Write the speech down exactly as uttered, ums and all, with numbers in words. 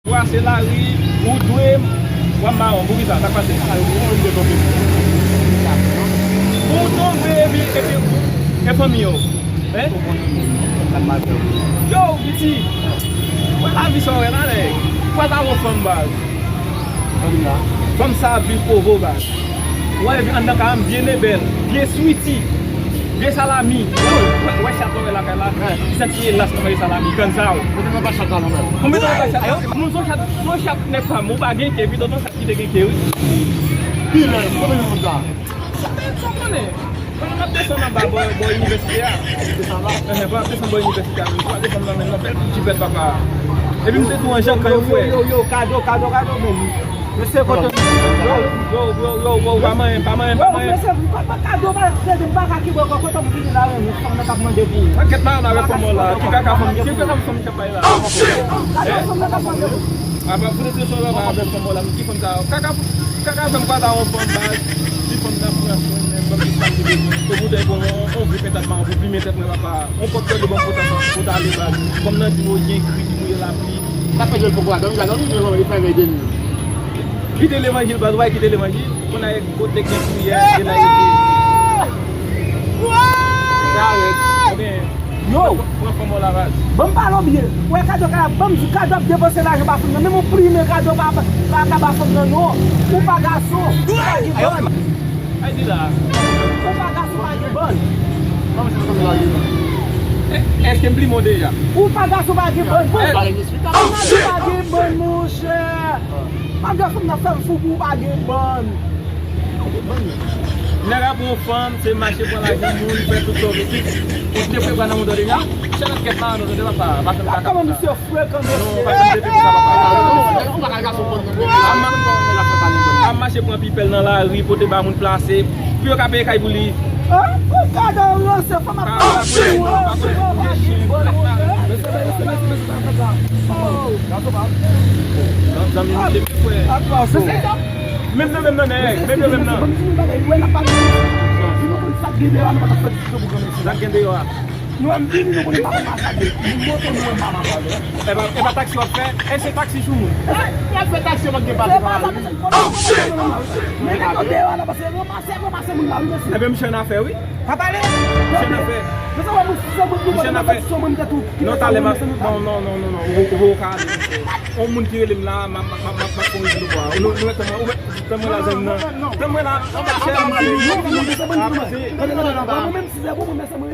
Brase lari, ou dwe, w ap mawon, poukisa? Sa k pase? Ou tonbe, epi, epi, e fanmi yo. Hein? Yo, piti. Wè lavi sa w wè la, nèg. Kwa ta yon fanm, baz. Fanm sa ap viv Provo, baz. Wè, anndan kay la, m byen ebèl, byen switi, byen salami. Wè, wè chat mwen wè lakay la. Ki sèt ki elas nan manje salami, kannzaw. Konbyen tan w pa chat la, non, menm? Konbyen tan w pa chat la? Mwen se yon chat, se yon chat nèg pa m, ou pa gen ke, pi tonton chat ki te gen ke, wi. Pi lè, konbyen moun sa? Sa, sa konnen. Konnen m ap desann anba bò, bò inivèsite a. Desann la? Enhen, m ap desann bò inivèsite a, m ap desann nan men nan bèl ti jipèt papa. Epi m te tou an jan kan yo frè. Yo, yo, yo, kado, kado, kado, men. Mesye, kote yo, yo, yo, yo, yo, pa manyen, pa manyen, pa manyen. Mesye, pa, pa kado, pa, pa, pa ka ki bò, kote m vini la, men, fanm nan k ap mande pou ou. Pakèt marana avèk fanm mò la, ki kaka fanm, ki kaka fanm k ap pale la? Kado fanm nan k ap mande pou ou. Apa, pou te se sou la, avèk fanm mò la, ki fanm sa? Kaka, kaka fanm pa ta yon fanm baz, ti fanm nan pran swen, men, fanm ki pa ki bezwen. E pou te bon, on, on vye pentad mawon, pou plimen tèt mwen, papa. On kòk tande bon pou ta, pou ta ale baz. Fanm nan di m, o, gen kri ki mouye lapli. Sa fè jèn fòk la, dòmi la, dòmi, men, li fè vèy de nwi. Kite levanjil, baz, w pa kite levanjil. Konn a kote gen priyè, gen la rete. Sa rèd. Yo! Pran fanm w la, baz. Ban m pale w byen. Ou wè kado kay la, ban m di kado ap depanse lajan ba fanm nan. Menm yon plimen kado pa, pa ka ba fanm nan, non. Ou pa gason. Ou pa gen bann. Ay, di la. Ou pa gason, pa gen bann. Èske m plimen w deja? Ou pa gason, pa gen bann. Ou pa gen bann, monchè. Malgre fanm nan fè l fou pou ou pa gen bann. Nèg ap pran yon fanm, se mache pran lajan moun, fè tout sa w vle. Ou te prepare nan moto deja? Chèlè kèt la, non, tande papa, pa fè m kaka. Kòman misye frekan, mesye? Non, pa janm te fè sa, papa. Ap ma-, ap mache pran pipèl nan lari, pote ba moun plase. Pou yo ka peye kay pou li. Hein? Ou gade yon ranse fanm ap pale pou ou. Menm nan, menm nan, nèg. Menm yo, menm nan. Sa k gen deyò a? Nou wè m vini, nou konnen pa konn mache avè moto, nou wè m pa mache avè. E pa, e pa taksi w ap fè? Èske se taksi sou moun? Èske w ap fè taksi, w ap gen pase pa la? Men nèg yo deyò la, paske ranmase, ranmase moun la, wi, mesye. Ebyen, misye annafè, wi. Pa pale. Misye annafè. Men sa wè, moun, si se moun ki mwen, se moun ki non, talè, non, non, non, non, non, ou, ou, ou ka ale, mesye. On moun ki rele m la, m ap, m ap, m ap, m ap fè yon jou, kwa. Nou, nou, tann mwen, ou, tann mwen la, zanmi nan. Tann mwen la, anba chè, anba chè. Mwen menm, si se pou mwen, men se mwen.